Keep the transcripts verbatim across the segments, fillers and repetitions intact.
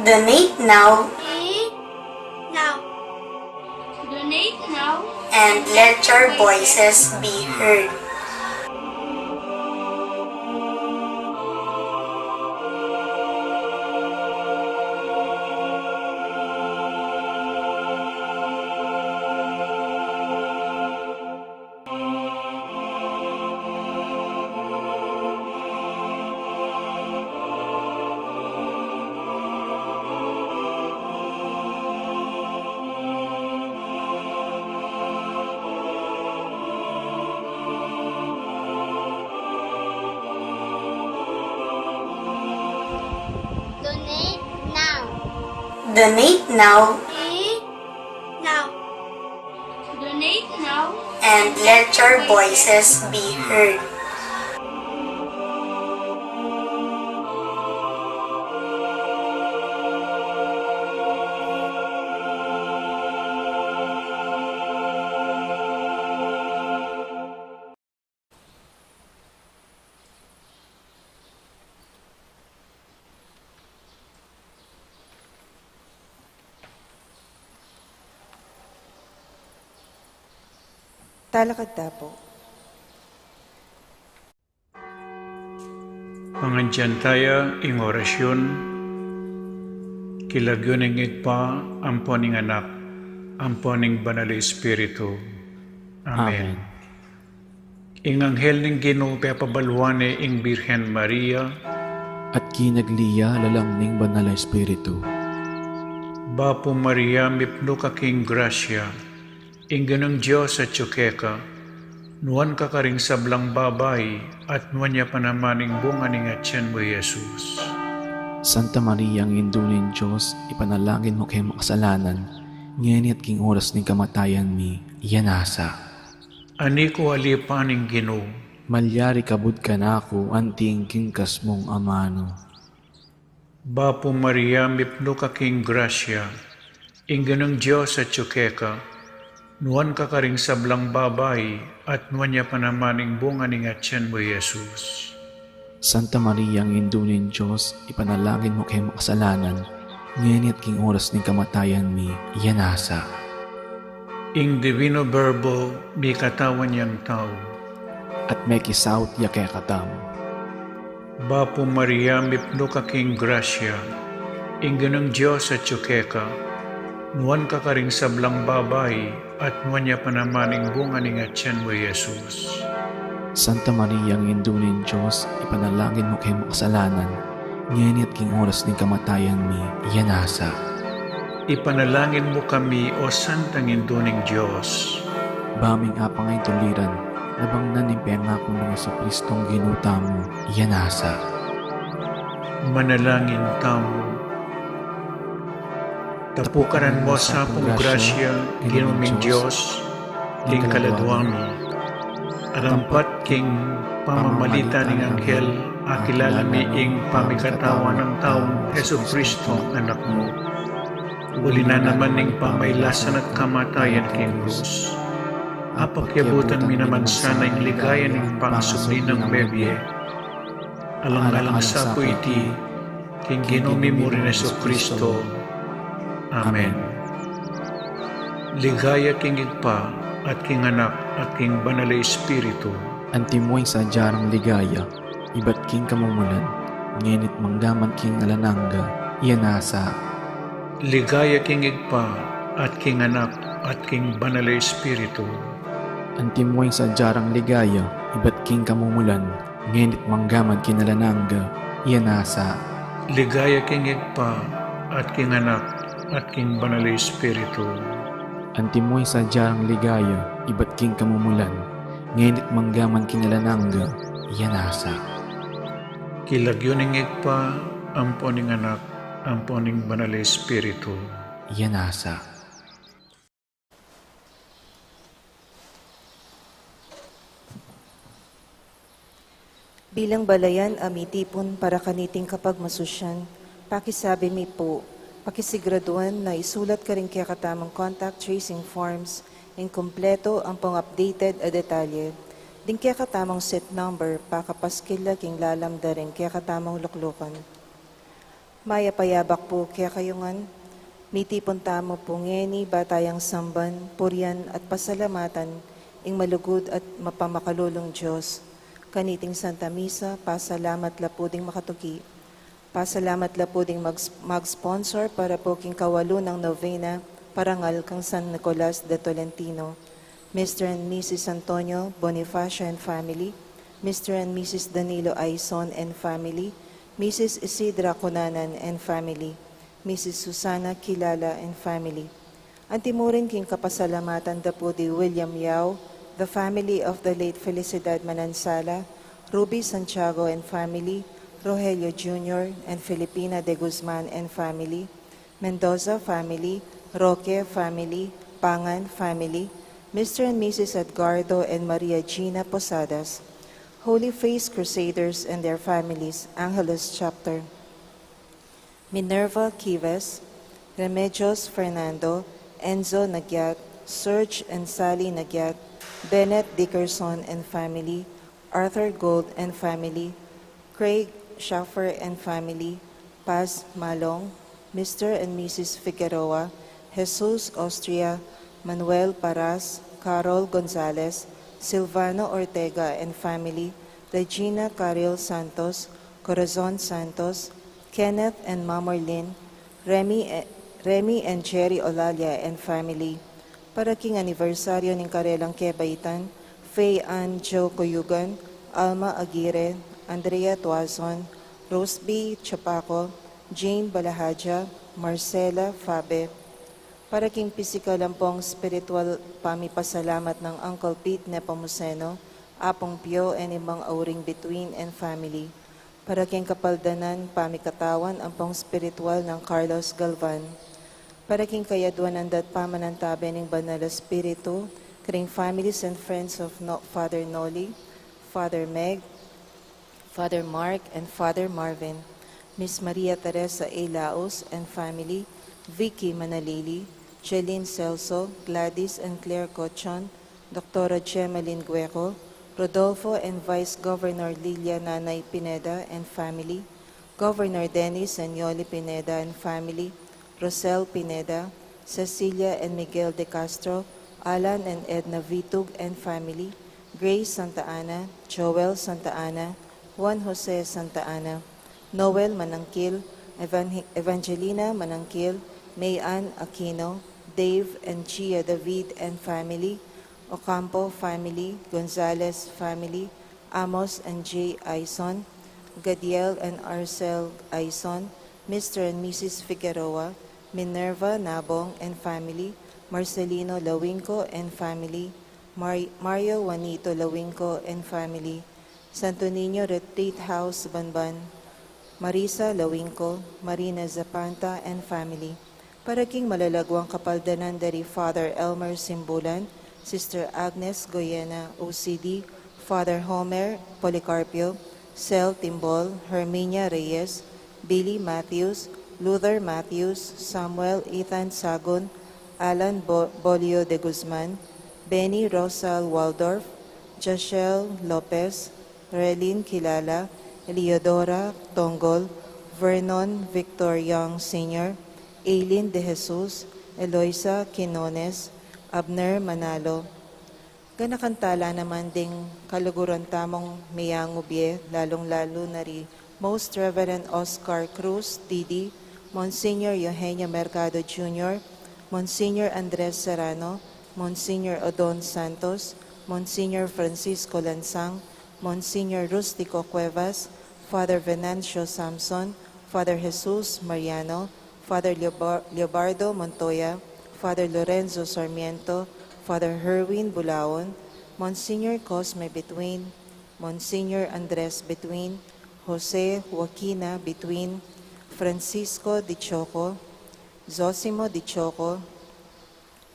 Donate now. Donate now. Donate now. And let your voices be heard. Donate now. Donate now. Donate now. Donate now. And let your voices be heard. Talakad ta pu. Pangadyan taya ing orasyun, king lagyu ning Ibpa, ampo ning Anak, ampo ning Banal a Espiritu. Amen. Amen. Ing anghel ning Ginu pepabaluan ne ing Birhen Maria. At kinagli ya lalam ning Banal a Espiritu. Bapu Maria, mipnu ka king grasya, ing Ginung Dios atyu keka, nuan ka karing sablang babai, at nuan ya pa naman ing bunga ning atian mu, i Jesus. Santa Maria, Indu ning Dios, ipanalangin mu keng makasalanan, ngeni at king oras ning kamatayan mi. Amen. Ani ku alipan ning Ginu. Malyari ka bud kanaku anti ing kingkas mung amanu. Bapu Maria, mipnu ka king grasya, ing Ginung Dios atyu keka, nuan ka karing sablang babai, at nuan ya pa naman ing bunga ning atian mu, i Jesus. Santa Maria, Indu ning Dios, ipanalangin mu keng makasalanan, ngeni at king oras ning kamatayan mi. Amen. Ing Divino Verbo mikatawan yang tau. At mekisaut ya kekatamu. Bapu Maria, mipnu ka king grasya, ing Ginung Dios atyu keka, nuan ka karing sablang babai, at nuan ya pa naman ing bunga ning atian mu, i Jesus. Santa Maria, Indu ning Dios, ipanalangin mu keng makasalanan, ngeni at king oras ning kamatayan mi. Amen. Ipanalangin mu kami, o Santang Indu ning Dios. Ba ming apangaituliran, nabangnan ning pengaku nang Jesucristong Ginu tamu. Amen. Manalangin tamu. Tapukaran mu sa pung grasya, Ginu ming Dios, king kaladua mi. Arampat king pamamalita ning anghel, akilala mi ing pamikatawan nang taung Jesucristo, Anak mu. Uli na naman ning pamailasan at kamatayan king krus, apakyabutan mi naman sana ing ligaya ning pangasubli nang mebie. Alang-alang sa pu iti, king Ginu mi mu ring Jesucristo. Amen. Ligaya king Ibpa, at king Anak, at king Banal a Espiritu. Antimo ing sadya rang ligaya, ibat king kamumulan, ngeni't manggaman king alang angga. Amen. Ligaya king Ibpa, at king Anak, at king Banal a Espiritu. Antimo ing sadya rang ligaya, ibat king kamumulan, ngeni't manggaman king alang angga. Amen. Ligaya king Ibpa, at king Anak, at king Banal a Espiritu. Antimo ing sadya rang ligaya, ibat king kamumulan, ngeni't manggaman king alang angga. Amen. King lagyu ning Ibpa, ampo ning Anak, ampo ning Banal a Espiritu. Amen. Bilang balayan a mitipun para kaniting kapagmasusyan, pakisabi mi pu, pakisiguraduan na isulat karing kekatamung contact tracing forms ing kumpleto ampong updated a detalye ding kekatamung seat number pakapaskil la king lalam da ring kekatamung luklukan. Mayap a yabak pu kekayu ngan. Mitipun tamu pu ngeni ba tayang samban, purian at pasalamatan ing malugud at mapamakalulung Dios. Kaniting Santa Misa, pasalamat la pu ding makatuki. Pasalamat la pu ding mag-, mag-sponsor para pu king kawalu nang novena, parangal kang San Nicolas de Tolentino. Mister and Missus Antonio Bonifacio and family, Mister and Missus Danilo Aison and family, Missus Isidra Cunanan and family, Missus Susana Kilala and family. Anti mu rin king kapasalamatan da pu di William Yao, the family of the late Felicidad Manansala, Ruby Santiago and family, Rogelio Junior and Filipina de Guzman and family, Mendoza family, Roque family, Pangan family, Mister and Missus Edgardo and Maria Gina Posadas, Holy Face Crusaders and their families, Angeles Chapter, Minerva Kives, Remedios Fernando, Enzo Nagyat, Serge and Sally Nagyat, Bennett Dickerson and family, Arthur Gold and family, Craig Schaffer and family, Paz Malong, Mister and Missus Figueroa, Jesus Austria, Manuel Paras, Carol Gonzalez, Silvano Ortega and family, Regina Caril Santos, Corazon Santos, Kenneth and Mamorlin, Remy, Remy and Jerry Olalia and family. Para king anibersaryo ning karelang kebaitan, Faye Ann Joe Coyugan, Alma Aguirre, Andrea Tuazon, Rose B Chapaco, Jane Balahaja, Marcela Fabe. Para king pisikal ampong spiritual pamipasalamat nang Uncle Pete Nepomuceno, Apong Pio, and Imang Auring Bituin and family. Para king kapaldanan pamikatawan ampong spiritual nang Carlos Galvan. Para king kayadwanan da't pamanantabe ning Banal Espiritu, karing families and friends of No-, Father Noli, Father Meg, Father Mark and Father Marvin, Miss Maria Teresa A Laos and family, Vicky Manalili, Jeline Celso, Gladys and Claire Cochon, Doctora Gemma Lingueco, Rodolfo and Vice Governor Lilia Nanay Pineda and family, Governor Dennis and Yoli Pineda and family, Rosel Pineda, Cecilia and Miguel de Castro, Alan and Edna Vitug and family, Grace Santa Ana, Joel Santa Ana, Juan Jose Santa Ana, Noel Manangkil, Evan-, Evangelina Manangkil, May Ann Aquino, Dave and Gia David and family, Ocampo family, Gonzalez family, Amos and Jay Aison, Gadiel and Arcel Aison, Mister and Missus Figueroa, Minerva Nabong and family, Marcelino Lawingco and family, Mar-, Mario Juanito Lawingco and family, Santo Niño Retreat House, Banban, Marisa Lawingco, Marina Zapanta and family. Para king malalagwang kapaldanan dari Father Elmer Simbulan, Sister Agnes Goyena, O C D, Father Homer Policarpio, Cel Timbol, Herminia Reyes, Billy Matthews, Luther Matthews, Samuel Ethan Sagun, Alan Bo-, Bolio de Guzman, Benny Rosal Waldorf, Jashel Lopez, Relin Kilala, Eleodora Tongol, Vernon Victor Young Senior, Aileen De Jesus, Eloisa Quinones, Abner Manalo. Ganakan tala naman ding kaluguran tamung meyangu bie, lalung-lalu na ri Most Reverend Oscar Cruz, T D, Monsignor Eugenio Mercado Junior, Monsignor Andres Serrano, Monsignor Odon Santos, Monsignor Francisco Lansang, Monsignor Rustico Cuevas, Father Venancio Samson, Father Jesus Mariano, Father Leobar-, Leobardo Montoya, Father Lorenzo Sarmiento, Father Herwin Bulaon, Monsignor Cosme Between, Monsignor Andres Between, Jose Joaquina Between, Francisco Dichoco, Zosimo Dichoco,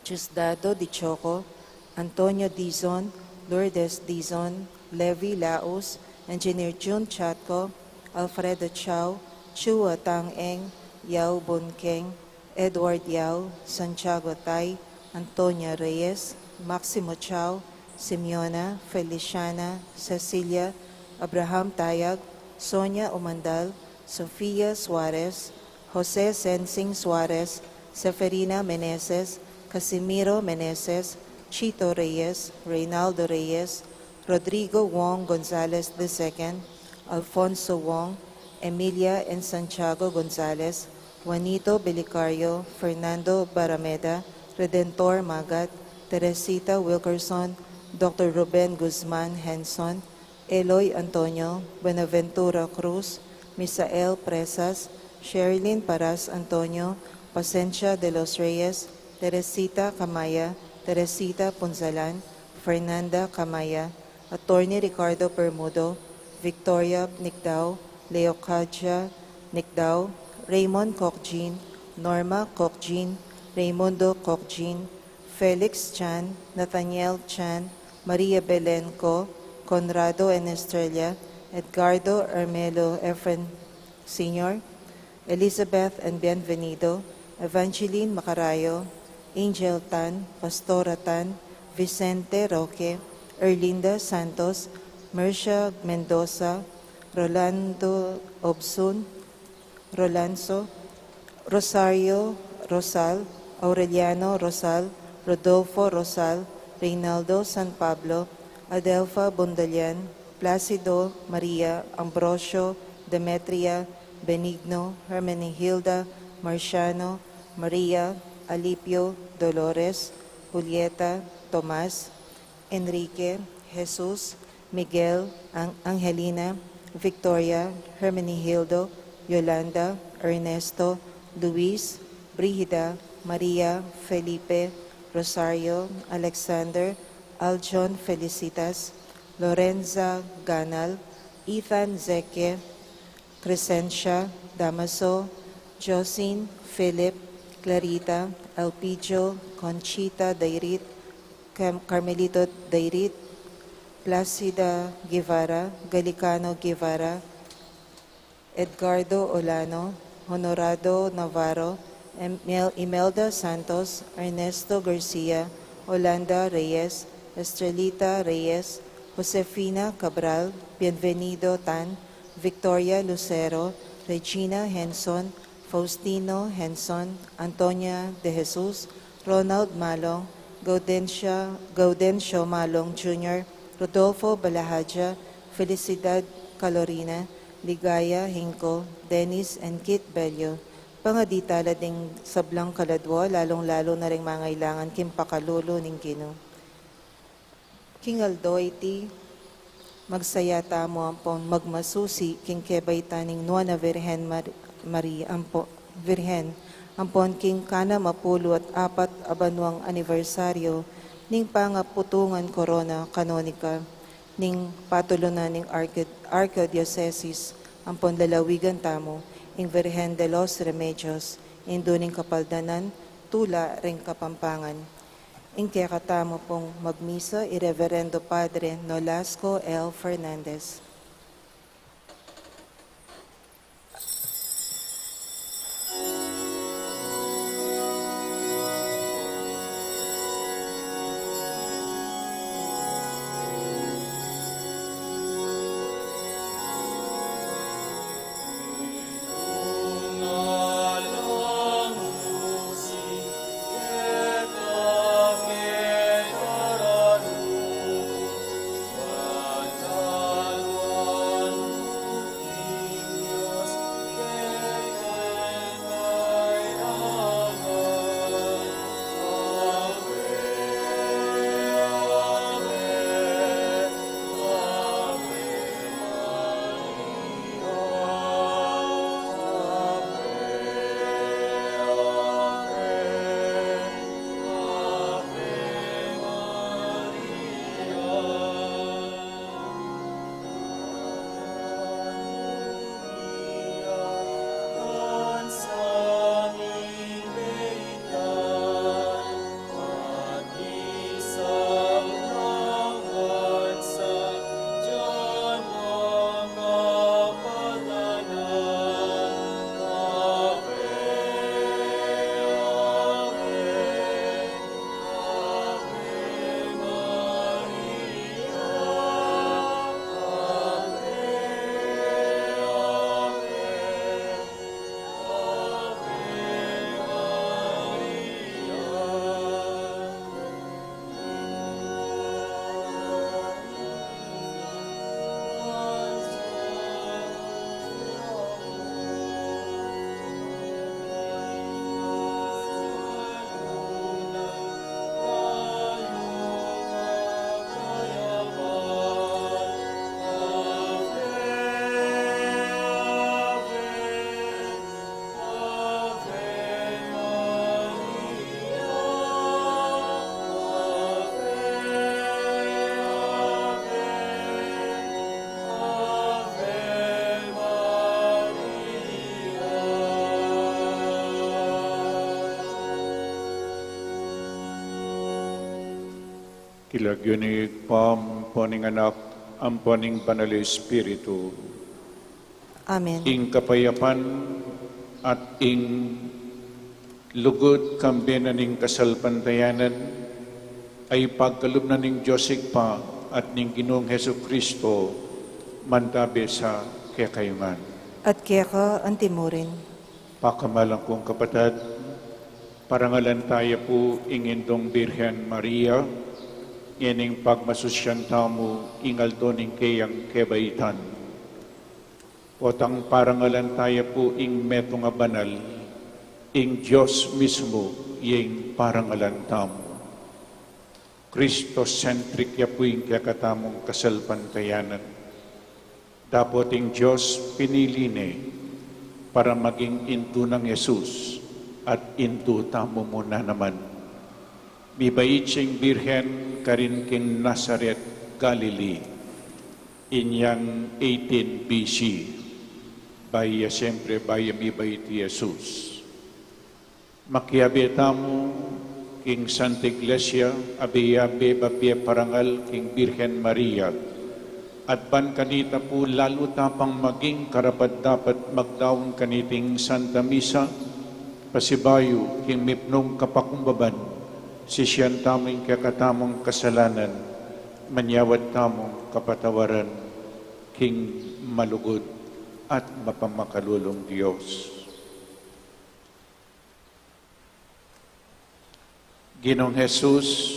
Diosdado Dichoco, Antonio Dizon, Lourdes Dizon, Levi Laus, Engineer Jun Chatco, Alfredo Chao, Chua Tang Eng, Yao Bun Keng, Edward Yao, Santiago Tai, Antonia Reyes, Maximo Chao, Simeona, Feliciana, Cecilia, Abraham Tayag, Sonia Umandal, Sofia Suarez, Jose Sensing Suarez, Seferina Meneses, Casimiro Meneses, Chito Reyes, Reynaldo Reyes, Rodrigo Wong Gonzalez the second, Alfonso Wong, Emilia and Santiago Gonzalez, Juanito Belicario, Fernando Barameda, Redentor Magat, Teresita Wilkerson, Doctor Ruben Guzman Henson, Eloy Antonio, Buenaventura Cruz, Misael Presas, Sherilyn Paras Antonio, Pasensia de los Reyes, Teresita Camaya, Teresita Punzalan, Fernanda Camaya, Attorney Ricardo Bermudo, Victoria Nicdao, Leocadia Nicdao, Raymond Cocjin, Norma Cocjin, Raymundo Cocjin, Felix Chan, Nathaniel Chan, Maria Belen Co, Conrado and Estrella, Edgardo Ermelo Efren Senior, Elizabeth and Bienvenido, Evangeline Macarayo, Angel Tan, Pastora Tan, Vicente Roque, Erlinda Santos, Mercia Mendoza, Rolando Obsun, Rolanzo, Rosario Rosal, Aureliano Rosal, Rodolfo Rosal, Reynaldo San Pablo, Adelfa Bundalian, Placido Maria, Ambrosio, Demetria, Benigno, Hermenegilda, Marciano, Maria, Alipio, Dolores, Julieta, Tomas, Enrique, Jesus, Miguel, An-, Angelina, Victoria, Hermenegildo, Yolanda, Ernesto, Luis, Brigida, Maria, Felipe, Rosario, Alexander, Aljon Felicitas, Lorenza Ganal, Ethan Zeke, Crescencia, Damaso, Josin, Philip, Clarita, Elpidio, Conchita Dairit, Cam-, Carmelito Dairit, Placida Guevara, Galicano Guevara, Edgardo Olano, Honorado Navarro, Emel-, Imelda Santos, Ernesto Garcia, Olanda Reyes, Estrelita Reyes, Josefina Cabral, Bienvenido Tan, Victoria Lucero, Regina Henson, Faustino Henson, Antonia de Jesus, Ronald Malong, Gaudencia, Gaudencio Malong Junior, Rodolfo Balahaja, Felicidad Calorina, Ligaya Hinco, Dennis and Kit Bello. Pangadi tala ding sablang kaladwa, lalung-lalu na ring mangailangan king pakalulu ning Ginu. King aldo iti, magsaya tamu ampon magmasusi king kebaitan ning Nuan a Virgen Mar-, Maria, ampo-, Virgen, ampon king kanam a pulu at apat a banuang anibersaryo ning pangaputungan korona kanonika ning patulunan ning arki-, arkidiosesis, ampon lalawigan tamu ing Virgen de los Remedios, indu ning kapaldanan, tula ring Kapampangan. Ing kekatamu pung magmisa i Reverendo Padre Nolasco L Fernandez. King lagyu ning Ibpa, ampo ning Anak, ampo ning Banal a Espiritu. Amen. Ing kapayapan at ing lugud kambe na ning kasalpantayanan a ipagkalub na ning Dios Ibpa at ning Ginung Jesucristo, mantabe sa kekayu ngan. At keka antimurin. Pakamalan kung kapatad, parangalan taya pu ing Indung Birhen Maria, ngening pagmasusyan tamu ing aldo ning keyang kebaitan. Potang parangalan taya pu ing metung a banal, ing Dios mismu ya ing parangalan tamu. Christocentric ya pu ing kekatamung kasalpantayanan. Dapot ing Dios pinili ne para maging indu nang Jesus at indu tamu mu na naman. Mibait ya ing Birhen karin king Nazaret, Galilee, inyang eighteen B C. Bayu ya siempre, bayu ya mibait i Jesus. Makiabe tamu king Santa Iglesia, abe-abe babie parangal king Birhen Maria, at ban kanita pu lalu ta pang maging karapat-dapat magdaun kaniting Santa Misa, pasibayu king mipnung kapakumbaban, sisian tamu ing kekatamung kasalanan, manyawad tamung kapatawaran king malugud at mapamakalulung Dios. Ginung Jesus,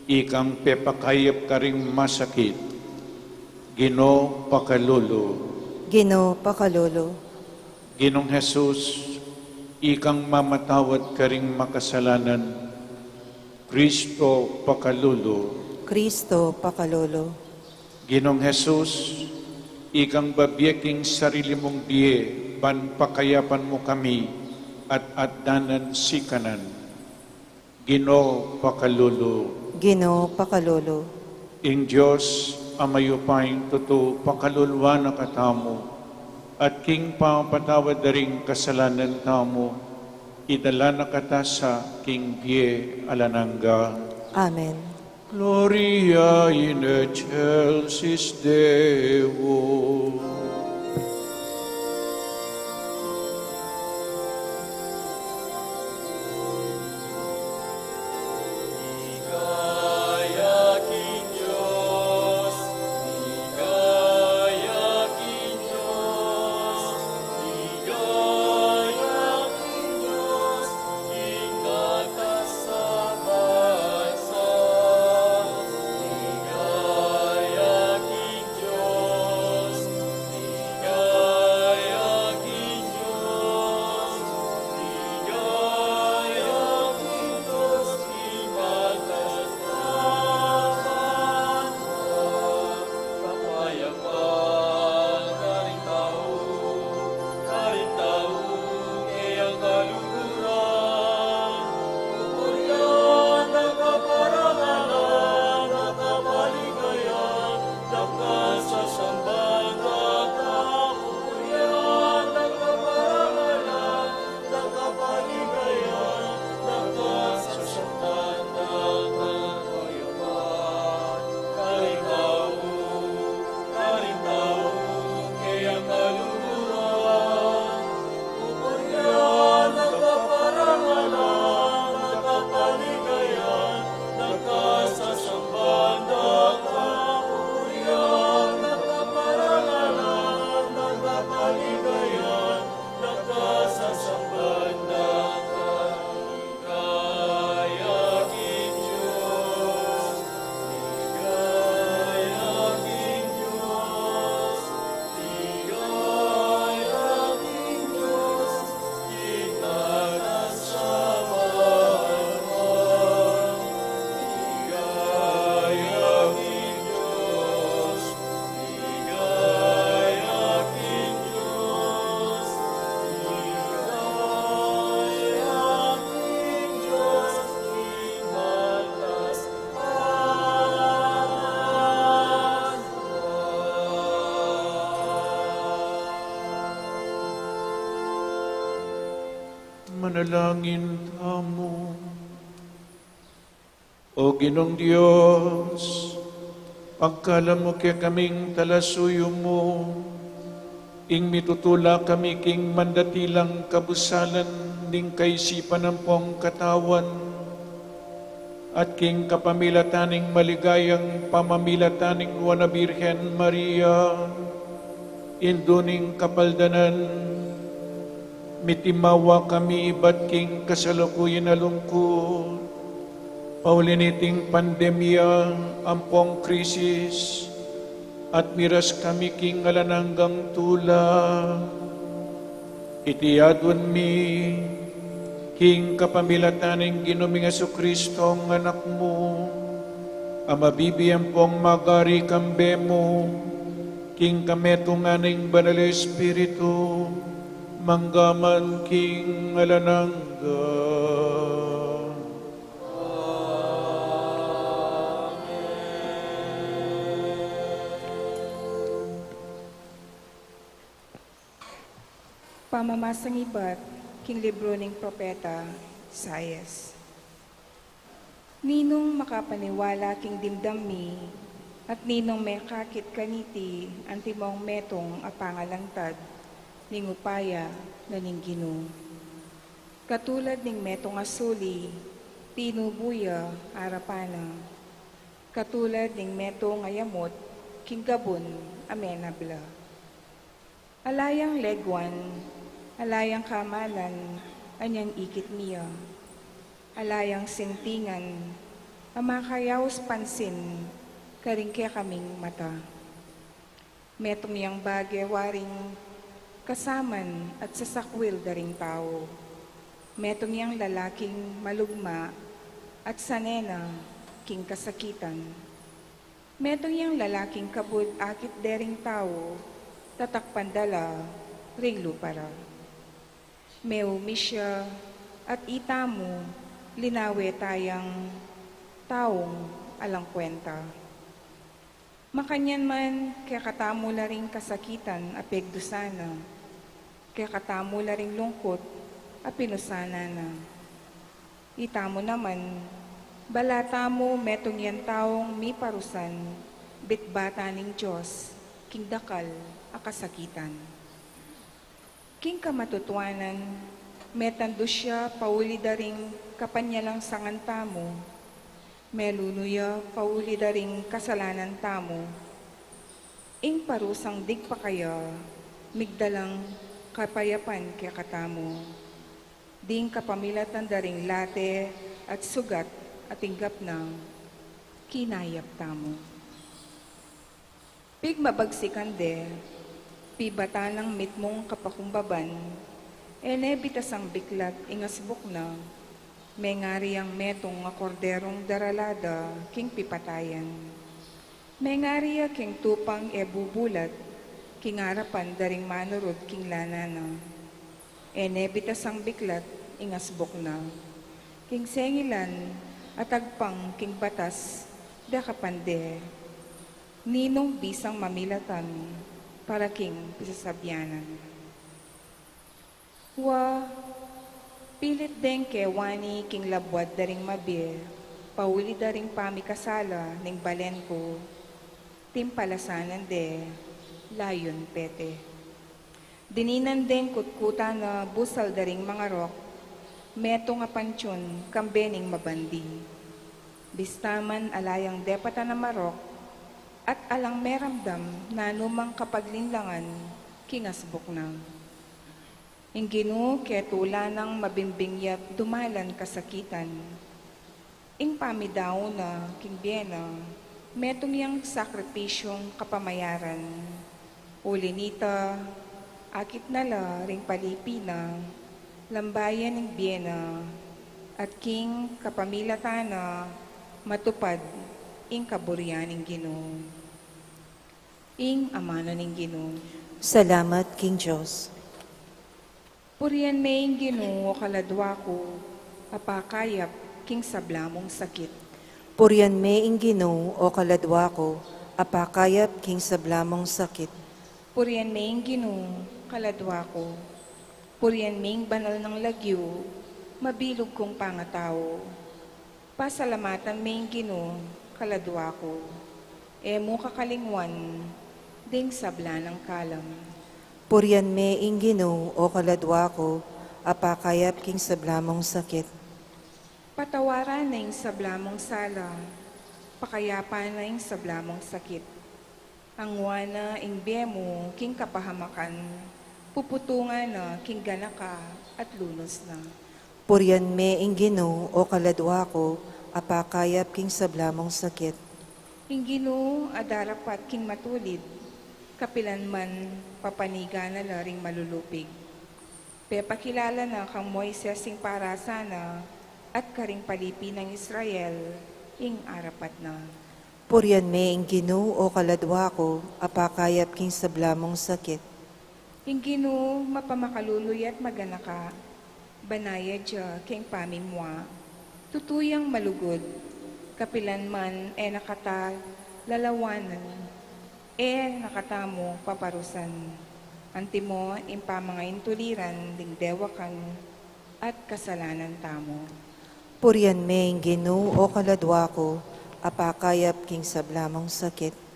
ikang pepakayap karing masakit, Ginu, pakalulu. Ginu, pakalulu. Ginung Jesus, ikang mamatawad karing makasalanan, Kristo, pakalulu. Kristo, pakalulu. Ginung Jesus, ikang babie king sarili mung bie, ban pakayapan mu kami at atdanan sikanan. Ginu, pakalulu. Ginu, pakalulu. Ing Dios a mayupayang tutu, pakaluluan na katamu, at king pamapatawad da ring kasalanan tamu, idala na kata sa king bie alang angga. Amen. Gloria in excelsis Deo. Manalangin tamu. O Ginung Dios, pagkalam mu kekaming talasuyu mu, ing mitutula kami king mandatilang kabusalan ning kaisipan ampong katawan, at king kapamilatan ning maligayang pamamilatan ning Nuan a Birhen Maria, Indu ning kapaldanan, mitimawa kami ibat king kasalukuyan a lungkut, pauli niting pandemya ampong krisis, at miras kami king alang anggang tula. Iti aduan mi king kapamilatan ning Ginu ming Jesucristo, Anak mu, a mabibie ampong magari kambe mu, king kametungan ning Banal a Espiritu, mangga man king alang angga. Pamamasang ibat king libru ning propeta Isaias. Ninung makapaniwala king dimdam mi, at ninung mekakit kaniti antimong metung a pangalantad ning upaya na ning Ginu? Katulad ning metung a suli, tinubu ya arapan na. Katulad ning metung a yamut king gabun a menabla. Ala yang leguan, ala yang kamalan, anyang ikit mi ya. Ala yang sintingan, a makayaus pansin karing kekaming mata. Metung yang bage waring kasaman at sasakwil da ring tau. Metung yang lalaking malugma at sane na king kasakitan. Metung yang lalaking kabud akit de ring tau, tatakpan da la ring lupa ra. Meumis ya, at itamu, linawe tayang taung alang kuenta. Makanyan man, kekatamu la ring kasakitan a pegdusan na, kekatamu la ring lungkut a pinusanan na. Itamu naman, bala tamu metung yang taung miparusan, bitbatan ning Dios king dakal a kasakitan. King kamatutuanan, metandus ya pauli da ring kapanyalansangan tamu, melunu ya pauli da ring kasalanan tamu. Ing parusang digpa kaya, migdalang kapayapan kekatamu. Ding kapamilatan da ring late at sugat a tinggap na, kinayap tamu. Pigmabagsikan de, pibatan nang mitmung kapakumbaban, e ne bitasang biklat ing asbuk na, mengari yang metung a korderung darala da king pipatayan. Mengari ya king tupang e bubulat, king arapan da ring manurud king lana na. E ne bitasang biklat ing asbuk na. King sengilan at agpang king batas, dakapan de. Ninung bisang mamilatan para king pisasabianan. Wa, pilit deng kewani king labuad da ring mabie, pauli da ring pamikasala ning balen ku, timpalasanan de, layun pete. Dininan deng kutkutan a busal da ring mangarok, metung a pantiun kambe ning mabandi. Bista man ala yang depatan a marok, at alang meramdam nanumang kapaglinlangan king asbuk na. Ing Ginu ketula nang mabimbing ya't dumalan kasakitan. Ing pamidaun na king bie na, metung yang sakripisyung kapamayaran. Uli nita, akit na la ring palipi na, lambayan ing bie na, at king kapamilatan na, matupad ing kaburian ning Ginu. Ing amanu ning Ginu. Salamat king Dios. Purian me ing Ginu, o kaladwa ku, a pakayap king sabla mung sakit. Purian me ing Ginu, o kaladwa ku, a pakayap king sabla mung sakit. Purian me ing Ginu, kaladwa ku. Purian me ing banal nang lagyu, mabilug kung pangatau. Pasalamatan me ing Ginu, kaladwa ku. E mu kakalingwan ding sabla nang kalam. Purian me ing Ginu, o kaladwa ku, a pakayap king sabla mung sakit. Patawaran na ing sabla mung sala, pakayapan na ing sabla mung sakit. Angwa na ing bie mu king kapahamakan, puputungan na king ganaka at lunus na. Purian me ing Ginu, o kaladwa ku, a pakayap king sabla mung sakit. Ing Ginu a darapat king matulid, kapilan man papanigan na la ring malulupig. Pepakilala na kang Moises ing parasan na, at karing palipi nang Israel ing arapat na. Purian me ing Ginu, o kaladwa ku, a pakayap king sabla mung sakit. Ing Ginu mapamakalulu ya at maganaka, banayad ya king pamimua. Tutu yang malugud, kapilan man e na kata lalawanan, e na katamu paparusan. Antimo ing pamangaintuliran ding dewakan at kasalanan tamu. Purian me ing Ginu, o kaladwa ku, a pakayap king sabla mung sakit.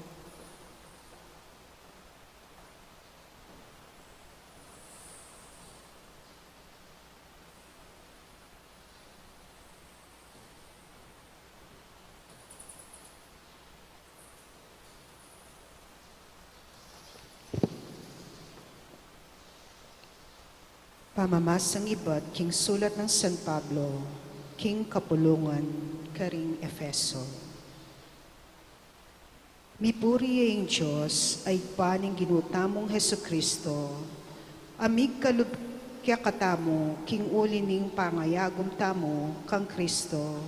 Pamamasang ibat king sulat nang San Pablo king kapulungan karing Efeso. Mipuri ya ing Dios a Ibpa ning Ginu tamung Jesucristo, a migkalub kekatamu king uli ning pangayagum tamu kang Cristo,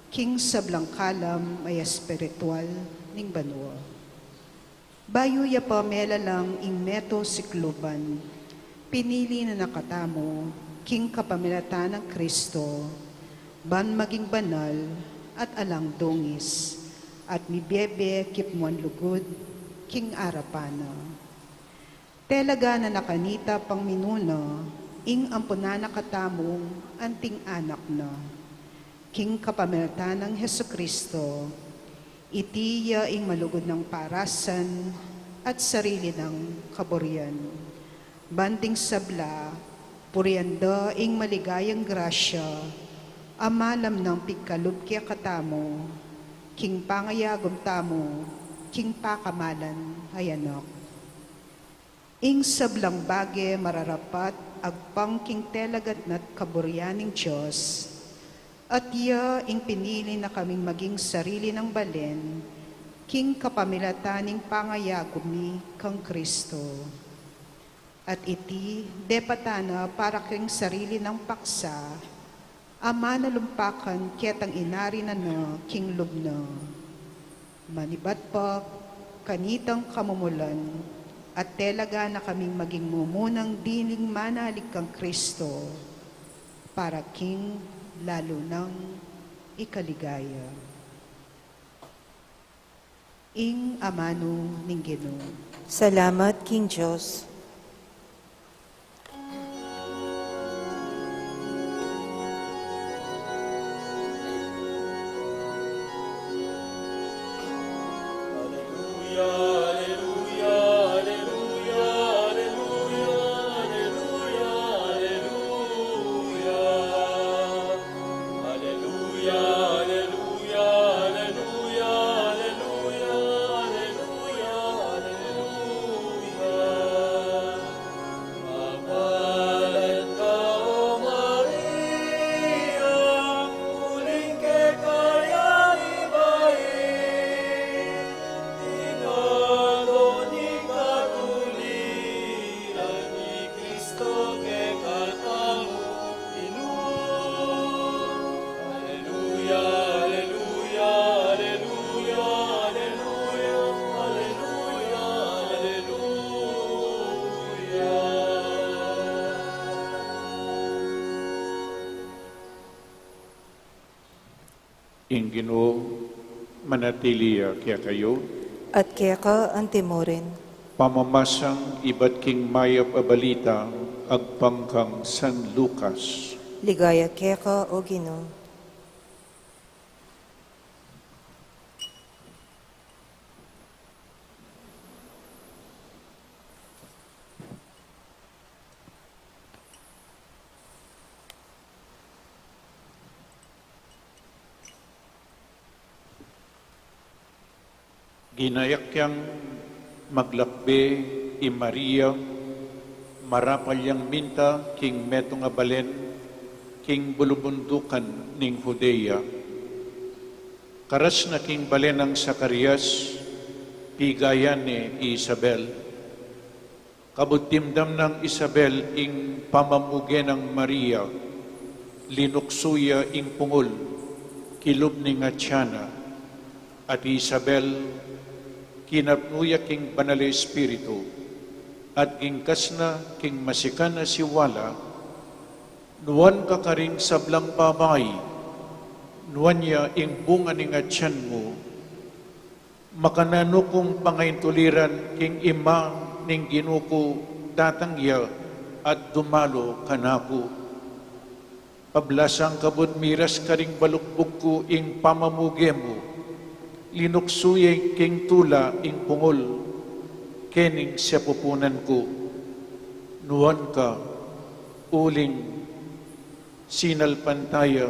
king sablang kalam a espiritual ning banua. Bayu ya pa melalang ing meto sikluban, pinili na na katamu king kapamilatan nang Cristo, ban maging banal at alang dungis, at mibie-bie kipmuan lugud king arapan na. Talaga na na kanita pang minuna ing ampunan na katamung anting anak na. King kapamilatan nang Jesucristo, iti ya ing malugud nang parasan at sarili nang kaburian. Ban ding sabla, purian da ing maligayang grasya a malam nang pigkalub kekatamu king pangayagum tamu king pakamalan a Anak. Ing sablang bage mararapat agpang king talaga na't kaburian ning Dios, at ya ing pinili na kaming maging sarili nang balen king kapamilatan ning pangayagum mi kang Cristo. At iti depatan na para king sarili nang paksa, a manalumpakan ketang inari na na king lub na. Manibat pa kanitang kamumulan, at talaga na kaming maging mumunang diling manalig kang Cristo, para king lalu nang ikaligaya. Ing amanu ning Ginu. Salamat king Dios. Ing Ginu manatili ya kekayu. At keka antimurin. Pamamasang ibat king mayap a balita agpang kang San Lucas. Ligaya keka, O Ginu. Ginayak yang maglakbe i Maria, marapal yang minta king metung a balen, king bulubundukan ning Judea. Karas na king balen nang Zacarias, pigayan ne i Isabel. Kabud dimdam nang Isabel ing pamamuge nang Maria, linuksu ya ing pungul kilub ning atian na, at i Isabel kinapnu ya king Banal a Espiritu, at gingkas na king masikan a siwala, nuan ka karing sablang babai, nuan ya ing bunga ning atian mu. Makananu kung pangaintuliran king ima ning Ginu ku datang ya at dumalu kanaku. Pablasang kabud miras karing balukbuk ku ing pamamuge mu, linuksu ya king tula ing pungul kening sepupunan ku. Nuan ka uling sinalpantaya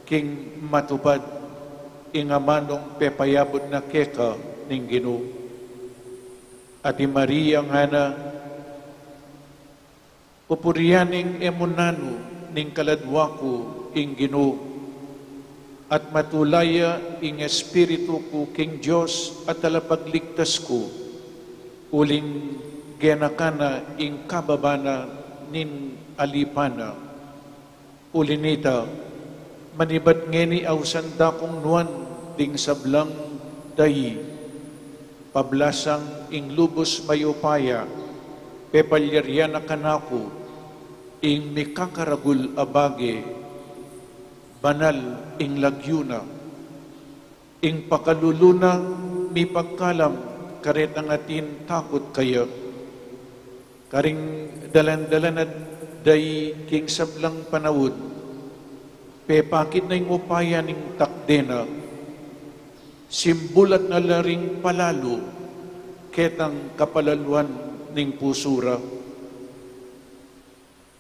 king matupad ing amanung pepayabut na keka ning Ginu. At i Maria ngana, pupurian ing e mu nanu ning kaladwa ku ing Ginu, at matula ya ing espiritu ku king Dios a talapagligtas ku, uling genakan na ing kababa na ning alipan na. Uli nita, manibat ngeni ausan da kung nuan ding sablang dai, pablasang ing lubus mayupaya pepalyarian na kanaku, ing mikakaragul a bage, banal ing lagyu na. Ing pakalulu na mipagkalam karetang atin takut kaya. Karing dalan-dalan a dai king sablang panaun, pepakit na ing upaya ning takde na, simbulat na la ring palalu ketang kapalaluan ning pusu ra.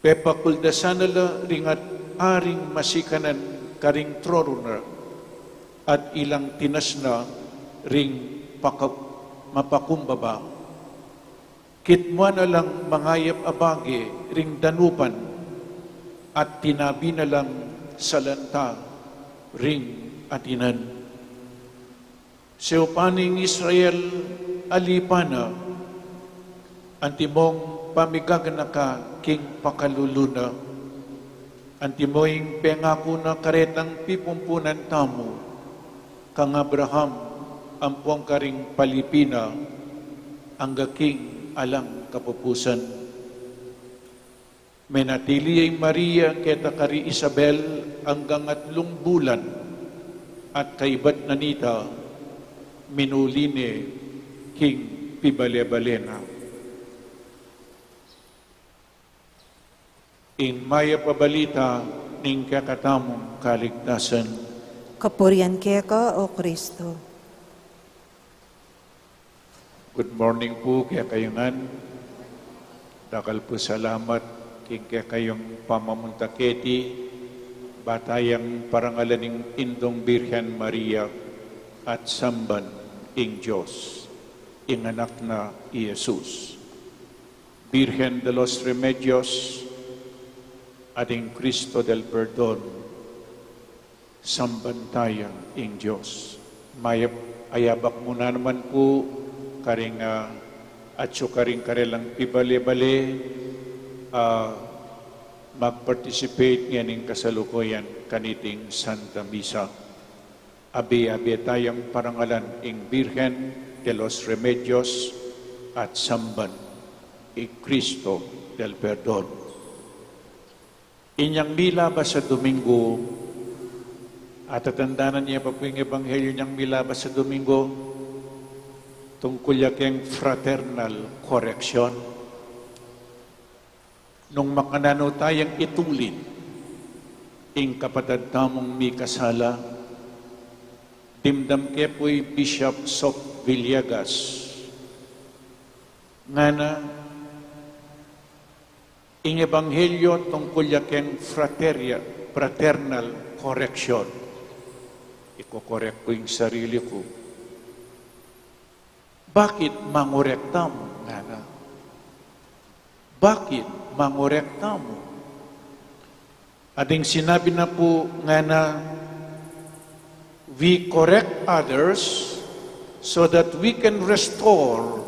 Pepakuldasan na la ring at aring masikanan karing trono na, at ilang tinas na ring paka-, mapakumbaba. Kitmuan na lang mangayap a bage ring danupan, at tinabi na lang salanta ring atinan. Siupa ning Israel, alipan na, antimong pamigaganaka king pakalulu na, antimo ing pengaku na karetang pipumpunan tamu, kang Abraham ampong karing palipi na, angga king alang kapupusan. Menatili ya i Maria keta kari Isabel anggang atlung bulan, at kaibat na nita, minuli ne king pibale-bale na. Ing mayap a balita ning kekatamung kaligtasan. Kapurian keka, O Kristo. Good morning pu kekayu ngan. Dakal pu salamat king kekayung pamamunta keti, ba tayang parangalan ing Indung Birhen Maria at samban ing Dios, ing Anak na i Jesus. Virgen de los Remedios at ing Cristo del Perdon, samban taya ing Dios. Mayap a yabak mu na naman pu karing, ah, atyu karing karelang pibale-bale, ah, mag-participate ngening kasalukuyan kaniting Santa Misa. Abe-abe tayang parangalan ing Virgen de los Remedios at samban ing Cristo del Perdon. Inyang milabas a Domingo, atatandanan ye pa pu ing Ebanghelyo inyang milabas a Domingo, tungkul ya keng fraternal correction. Nung makananu tayang itulid ing kapatad tamung mikasala, dimdam ke pu i Bishop Sok Villegas. Ngana, ing Ebanghelyo tungkul ya keng frateria-, fraternal correction. Iko-correct ku ing sarili ku. Bakit mangorekta mu, ngana? Bakit mangorekta mu? Ating sinabi na pu, ngana, we correct others so that we can restore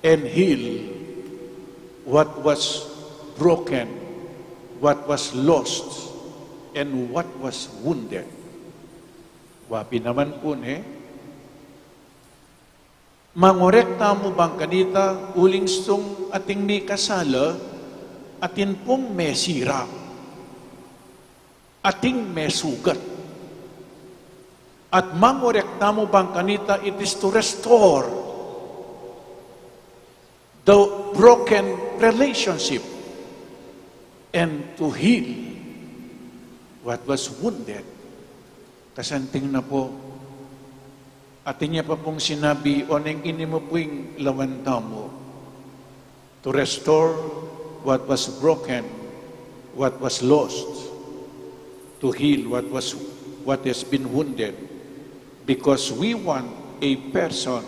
and heal what was broken, what was lost, and what was wounded. Wa pin naman pu, ne? Mangorekta mu bang kanita uling stung atin mikasala, atin pung mesira, atin mesugat. At mangorekta mu bang kanita, it is to restore the broken relationship and to heal what was wounded. Kasanting na pu, atin ya pa pung sinabi, oneng ini mu pu ing lawan tamu, to restore what was broken, what was lost, to heal what was, what has been wounded, because we want a person,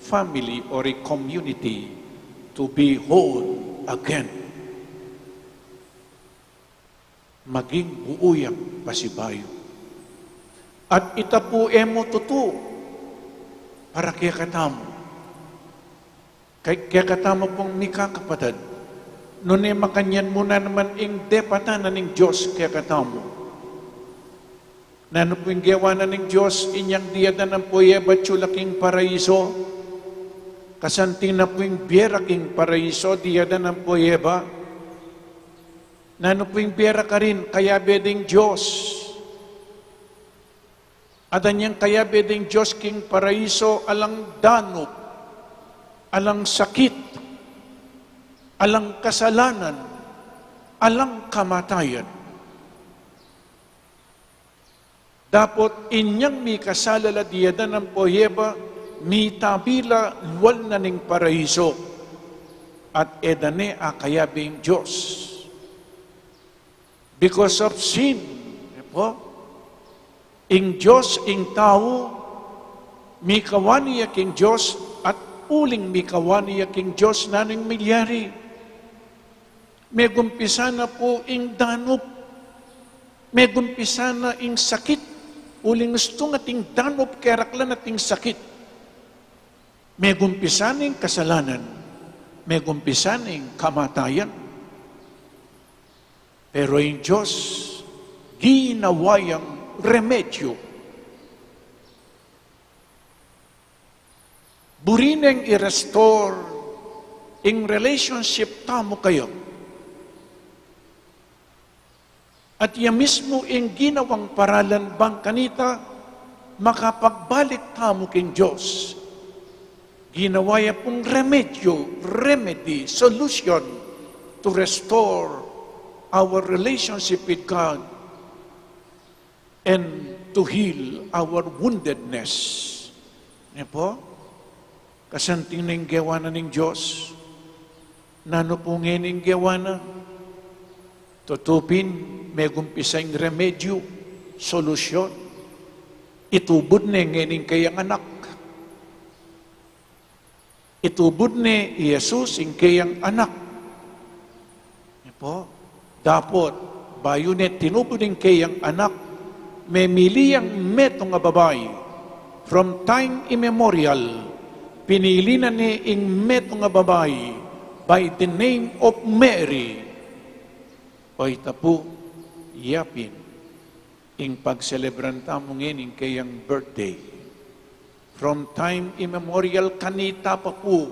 family, or a community to be whole again. Maging buo yang pasibayu. At ita pu e mu tutu para kekatamu. Ke-, kekatamu pung mikakapatad. Nune makanyan mu na naman ing depatan na ning Dios kekatamu. Nanu pu ing gewa na ning Dios inyang diadan ampo i Eva atyu la king paraiso? Kasanting na pu ing bie ra king paraiso, diadan ampo i Eva. Nanu pu ing bie ra karin, kayabe ding Dios? Adan yang kayabe ding Dios king paraiso, alang danup, alang sakit, alang kasalanan, alang kamatayan. Dapot inyang mikasala la diadan ampo i Eva, mitabi la lual na ning paraiso, at e da ne akayabe ing Dios. Because of sin, ne pu? Ing Dios, ing tau, mikawani ya king Dios, at uling mikawani ya king Dios, nanu ing milyari? Megumpisa na pu ing danup. Megumpisa na ing sakit. Uling stung ating danup, keraklan ating sakit. Megumpisa na ing kasalanan. Megumpisa na ing kamatayan. Pero ing Dios, ginawa yang remedyo. Buri neng i-restore ing relationship tamu kaya. At ya mismu ing ginawang paralan bang kanita makapagbalik tamu king Dios. Ginawa ya pung remedyo, remedy, solution to restore our relationship with God and to heal our woundedness. Ne pu? Kasanting na ing gewa na ning Dios. Nanu pu ngeni ing gewa na? Tutu pin, megumpisa ing remedyo, solusyon. Itubud ne ngeni ing keyang anak. Itubud ne i Jesus ing keyang anak. Ne pu? Dapot, bayu ne tinubud ing keyang anak, memili yang metung a babai. From time immemorial, pinili na ne ing metung a babai by the name of Mary. O ita pu, ya pin ing pagselebran tamu ngeni ing keyang birthday. From time immemorial, kanita pa pu,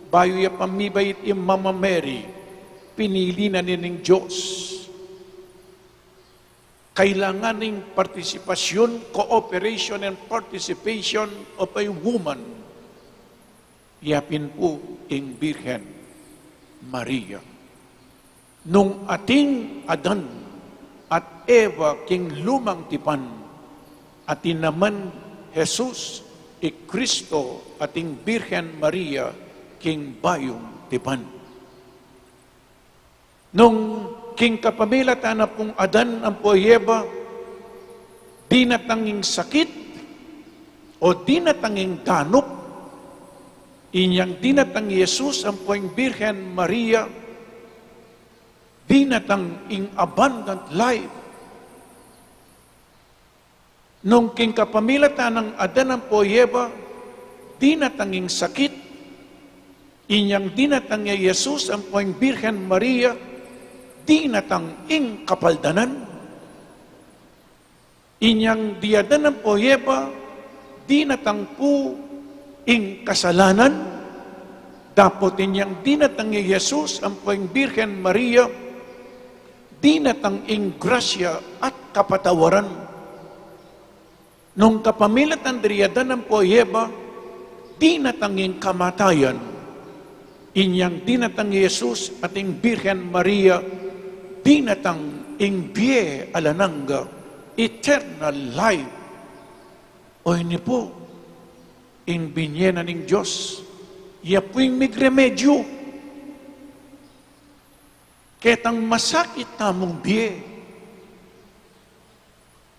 bayu ya pa mibait i Mama Mary, pinili na ne ning Dios. Kailangan ing partisipasyon, cooperation and participation of a woman. Ya pin pu ing Birhen Maria. Nung ating Adan at Eva king lumang tipan, atin naman Jesus i Kristo at ing Birhen Maria king bayung tipan. Nung king kapamilatan na pung Adan ampo i Eva, dinatang ing sakit o dinatang ing danup, Inyang dinatang i Jesus ampo ing Birhen Maria, dinatang ing abundant life. Nung king kapamilatan nang Adan ampo i Eva, dinatang ing sakit. Inyang dinatang i Jesus ampo ing Birhen Maria, dinatang ing kapaldanan. Inyang di Adan ampo i Eva, dinatang pu ing kasalanan. Dapot inyang dinatang i Jesus ampo ing Birhen Maria, dinatang ing grasya at kapatawaran. Nung kapamilatan di Adan ampo i Eva, dinatang ing kamatayan. Inyang dinatang i Jesus at ing Birhen Maria, dinatang ing bie alang angga, eternal life. O ini pu ing binie na ning Dios. Iya pu ing migremedyu ketang masakit tamung bie.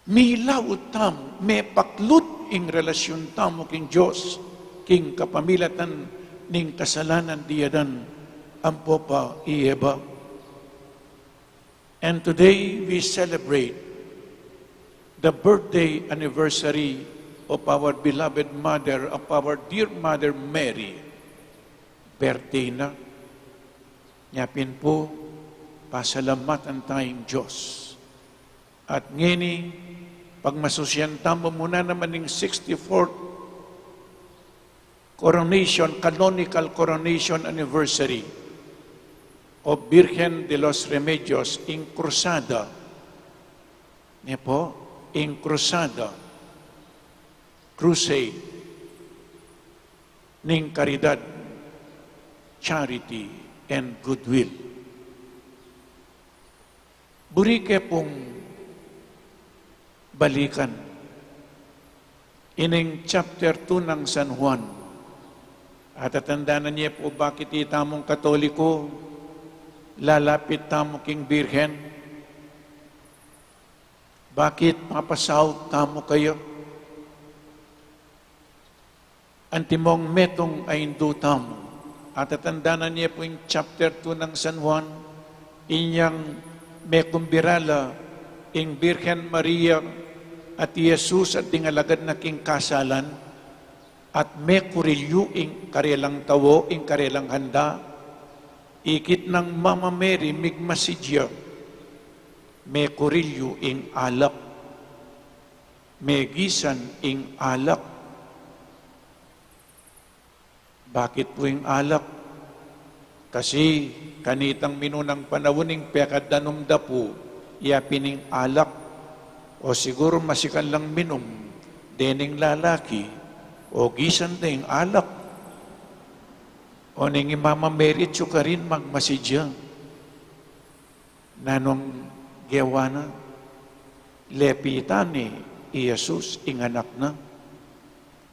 Milaut tamu, mepaklut ing relasyun tamu king Dios, king kapamilatan ning kasalanan di Adan ampo pa i Eva. And today we celebrate the birthday anniversary of our beloved mother, of our dear mother Mary. Birthday na. Nya pin pu, pasalamatan taya ing Dios. At ngeni, pagmasusian tamu mu na naman ing sixty-fourth coronation, canonical coronation anniversary of Birhen de los Remedios, ing Cruzada. Ne po, ing Cruzada, crusade, ning karidad, charity, and goodwill. Buri ke pung balikan ining chapter two nang San Juan. Atatandanan ye pu bakit itamung Katoliko, lalapit tamu king Birhen. Bakit papasaup tamu kaya? Antimong metung a indu tamu. Atatandanan ye pu ing chapter two nang San Juan, inyang mekumbira la ing Birhen Maria at i Jesus at ding alagad na king kasalan, at mekurilyu ing karelang tau, ing karelang handa, ikit nang Mama Mary migmasidya, mekurilyu ing alak. Megisan ing alak. Bakit pu ing alak? Kasi kanitang minunang panaun ing pekad danum da pu, ya pin ing alak. O siguru masikan lang minum dening lalaki, o gisan da ing alak. O ning i Mama Mary atyu karin magmasidya. Nanung gewa na? Lepitan ne i Jesus ing anak na,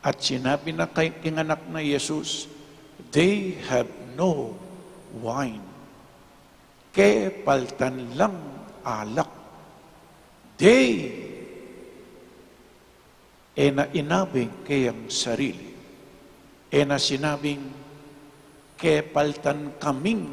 at sinabi na kay king anak na i Jesus, "They have no wine." Kepaltan lang alak. They E na inabing keyang sarili. E na sinabing, "Kepaltan kaming